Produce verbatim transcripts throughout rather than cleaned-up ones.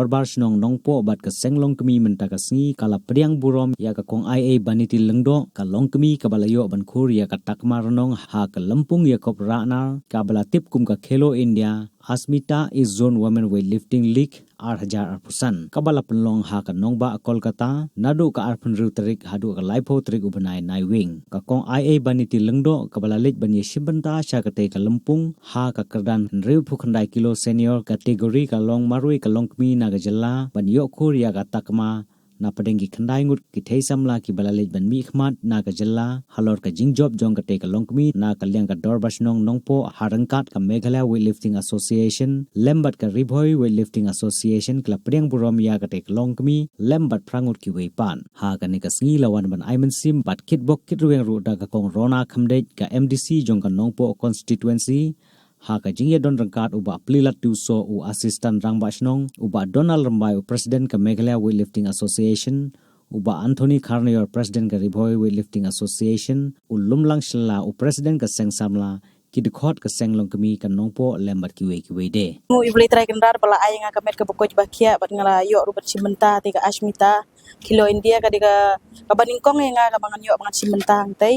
Dorbar Shnong Nongpoh bad ka Seng Longkmie mynta ka sngi ka la pdiang burom ïa ka Kong Ai Ai Baniti Lyngdoh, ka longkmie kaba la ïoh ban khur ïa ka takma rnong ha ka lympung ïakob Ra'nar kaba la tip kum ka Khelo India Asmita East Zone Women Weightlifting League ar hajar arphew san, kaba la pynlong ha ka nongbah Kolkata naduh ka arphew hynriew tarik haduh ka laiphew tarik u bnai Naiwieng. Ka Kong Ai Ai Baniti Lyngdoh kaba la leit ban ïashim bynta sha katei ka lympung ha ka kyrdan hynriewphew khyndai kilo senior category ka long marwei ka longkmie na ka jylla ban ïoh khur ïa ka takma na pdeng ki khyndai ngut ki thei samla kiba la leit ban mihkhmat na ka jylla halor ka jingjop jong katei ka longkmie na ka liang ka Dorbar Shnong Nongpoh ha ryngkat ka Meghalaya Weightlifting Association lem bad ka Ri Bhoi Weightlifting Association ki la pdiang burom ïa katei ka longkmie lem bad phra ngut kiwei pat. Ha kane ka sngi la wan ban ai mynsiem bad kitbok kitrwiang ruh da ka Kong Rona Khymdeit, ka M D C jong ka Nongpoh constituency, ha ka jingïadon ryngkat u Bah Plilat Tiwsoh, u Assistant Rangbah Shnong, u Bah Donald Rymbai, u President ka Meghalaya Weightlifting Association, u Bah Anthony Kharnaior, President ka Ri Bhoi Weightlifting Association, u Lumlang Shylla, u President ka Seng Samla, ki dkhot ka Seng Longkmie ka Nongpoh lem bad kiwei kiwei de. Ngu i Blei Trai Kynrad ba la ai nga ka met kaba koit ba khiah bad nga la ïoh ruh ban shim bynta te ka Ashmita Khelo India, ka dei ka, kaba nyngkong ïa nga kaba ngan ïoh ba ngan shim bynta hangtei.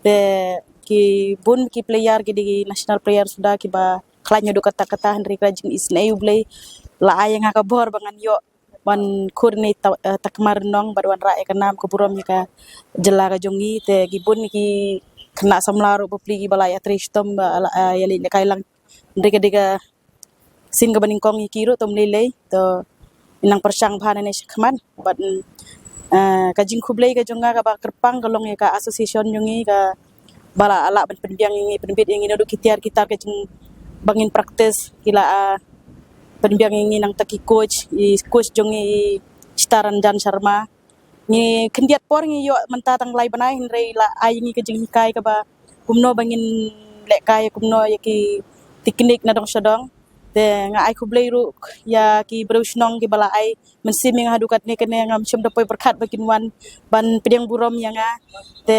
Te ki bun ki player ki dei ki national player suda kiba khlaiñ haduh katta katta, hynrei ka jingisynei U Blei la ai ïa nga ka bor ba ngan ïoh ban khur ne ta-, eh, takma rnong bad wanrah ïa ka nam ka burom ïa ka jylla ka jong ngi. Te ki bun ki khynnah samla ruh bapli kiba la ïatrei shitom ba la, eh, ïaleh lehkai lang. Hynrei ka dei ka sien kaba nyngkong ïa ki ruh, to ym lei lei, to nang pyrshang bha nangne shakhmat bad, mm, eh, ka jingkhublei ka jong nga kaba kyrpang ka long ïa ka association jong ngi kaba la lah ban pynbiang ïa ngi, pynbit ïa ngi naduh ki tiar ki tar ka jing ba ngin practice, ki la, ah, pynbiang ïa ngi nangta ki coach, i coach jong ngi i Chitaranjan Sharma. Ngi khyndiat por ngi ïoh mynta tang lai bnai, hynrei la ai ïa ngi ka jinghikai kaba kumno ba ngin lehkai kumno ïa ki technique na dong sha dong. Te nga ai khublei ruh ïa ki briew shnong kiba la ai mynsiem ïa nga haduh katne, kane ngam shym da poi pyrkhat ba kin wan ban pdiang burom ïa nga. Te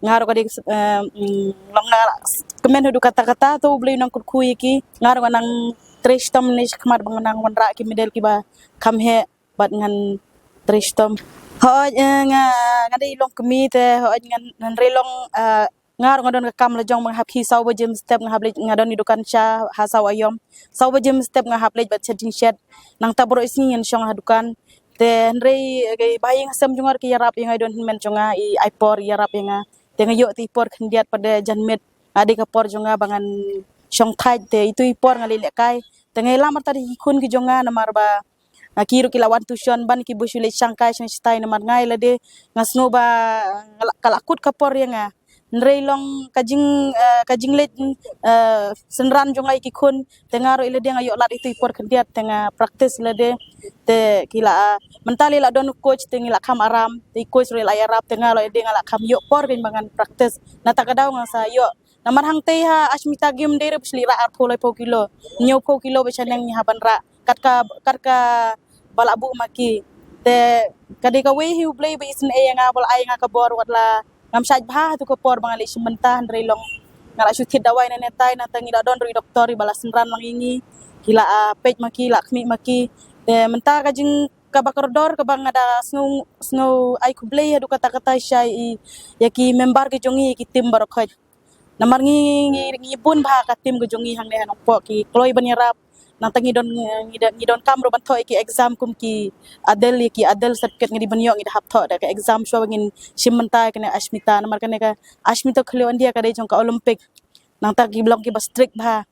nga ruh ka dei, eh, mm, long nga la kmen haduh katta katta, to U Blei u nang kyrkhu ïa ki. Nga ruh nga nang trei shitom ne shakhmat ba nga nang wanrah ki medal kiba kham heh bad ngan trei shitom. Hooid, eh, nga, nga dei longkmie te hooid ngan, ngan rei long, eh, nga ruh nga don ka kam la jong ba nga hap khie saw baje mynstep, nga hap leit, nga don i dukan sha ha saw aïom. Saw baje mynstep nga hap leit bad shet jingshet. Nangta baroh i sngi ngan shong ha dukan. Te hynrei, eh, ki bahaïing hasem jong nga ruh ki ïarap ïa nga, i don hynmen jong nga i ai por ïarap ïa nga. Te nga ïoh te i por khyndiat pat de janmiet nga dei ka por jong nga ba ngan shong thait, te itu i por nga leh lehkai. Te nga ïalam artat ïa ki khun ki jong nga namar ba, ah, ki ruh ki la wan tuition ban ki buh shu leit shangkai shang shatai, namar nga ïa lade nga sngew ba, ah, nga la, ka la kut ka por ïa nga. Hynrei long ka jing, ah, ka jingleit, ah, synran jong nga ïa ki khun, te nga ruh ïa lade nga ïoh lad itu i por khyndiat, te nga practice lade. Te ki la, ah, mynta lei la don u coach te ngi la kham aram, te i coach ruh la ïarap, te nga ruh ïa lade nga la kham ïoh por kein ba ngan practice. Nata ka daw nga sa ïoh Namar hangtei ha Ashmita Game dei re ba shu leit rah arphew laiphew kilo. Hynñiewphew kilo ba shaneng ngi hap ban rah. Kat ka, kat kaba la buh ma ki. Te ka dei kawei hi U Blei ba isynei ïa nga, ba la ai ïa nga ka bor, wat la ngam shait bha ha tu ka por ba nga leit shim bynta, hynrei long nga la shu thied dawai nane tai, nangta ngi da don ruh i doktor iba la synran lang ïa ngi. Ki la, ah, peit ma ki, la khmih ma ki. Te mynta ka jing kaba kordor kaba nga da sngew, sngew ai khublei haduh katta katta sha i, ïa ki member ki jong ngi, ïa ki team baroh khoit. Namar ngi, ngi, ngi bun bha ka team ka jong ngi hangne ha Nongpoh, ki kloi ban ïarap. Nangta ngi don, ngi don, ngi donkam ruh ban thoh ïa ki exam kum ki ADEL, ïa ki ADEL certificate ngi dei ban ïoh, ngi da hap thoh da ka exam shuwa ba ngin shim bynta ïa kane Ashmita. Namar kane ka Ashmita Khelo India ka dei jong ka Olympic. Nangta ki long kiba strict bha.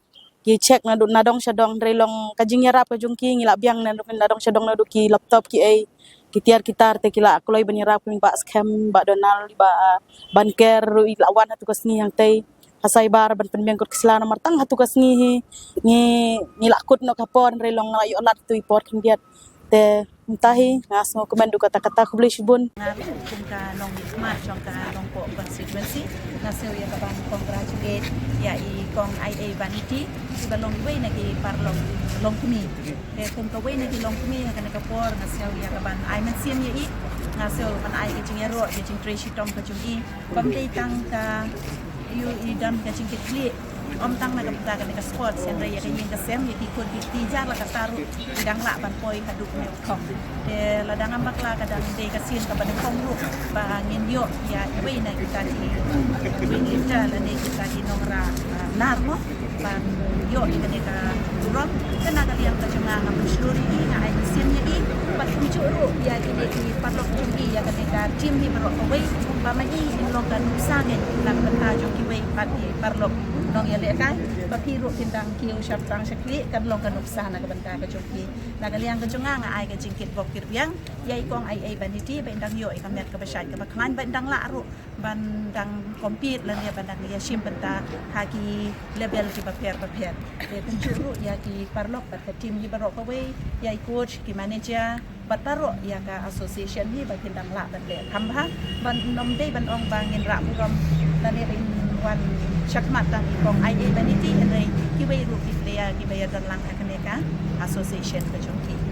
Ki check naduh nadong shadong, hynrei long ka jingïarap ka jong ki, ngi la biang naduh nadong shadong, naduh ki laptop ki ei, ki tiar ki tar, te ki la kloi ban ïarap, kum i Bah Skhem, Bah Donald, Bah Banker ruh i la wan ha tu ka sngi hangtei ha Saibhar ban pynbiang kut ka sla, namar tang ha tu ka sngi hi ngi, ngi la kut noh ka por, hynrei long nga la ïoh lad tu i por khyndiat. Te mynta hi nga sngewkmen haduh katta katta, khublei shibun. Nga kum ka nongmihkhmat jong ka Nongpoh constituency, nga sngew ïa ka ban congratulate ïa i Kong Ai Ai Baniti, iba long iwei na ki paralok longkmie. Te kum kawei na ki longkmie ha kane ka por, nga sngew ïa ka ban ai mynsiem ïa i, nga sngew ban ai ka jingïaroh, ka jingtrei shitom ka jong i. Bym dei tang ka, ïoh i don ka jingkitkhlieh Ym tang na ka bynta kane ka sports, hynrei ïa ka ïing ka sem, ïa ki khun ki kti hajar la katta ruh ki dang lah ban poi haduh ne u thong. Te lada ngam bakla ka dang dei ka sien kaba nyngkong ruh ba ngin ïoh ïa iwei na kita ki wing lifter lane kita ki nongrah, ah, nar mo ban ïoh ïa kane ka burom. Te na ka liang ka jong nga, nga pynshlur ïa i, nga ai mynsiem ïa i bad kumjuh ruh ïa kine ki paralok jong i, ïa kane ka team hi baroh kawei, ba ma i in long ka nuksa ngeit na ka bynta jong kiwei pat ki paralok nongïalehkai, ba phi ruh phin dang kiew shaphrang shakhlieh, kan long ka nuksa na ka bynta ka jong phi. Na ka liang ka jong nga, nga ai ka jingkitbok kitrwiang ïa i Kong Aiei Baniti ba in dang ïoh ïa ka met kaba shait kaba khlaiñ, ba in dang lah ruh ban dang compete lane ban dang ïashim bynta ha ki level kiba pher ba pher. Te kumjuh ruh ïa ki paralok bad ka team hi baroh kawei, ïa i coach, ki manager bad baroh ïa ka association hi, ba kin dang lah ban leh kham bha. Ban ym dei ban ong ba ngin rah burom lane ba in wan shakhmat tang i Kong Aiei Baniti, hynrei kiwei ruh ki player kiba ïadon lang ha kane ka association ka jong ki.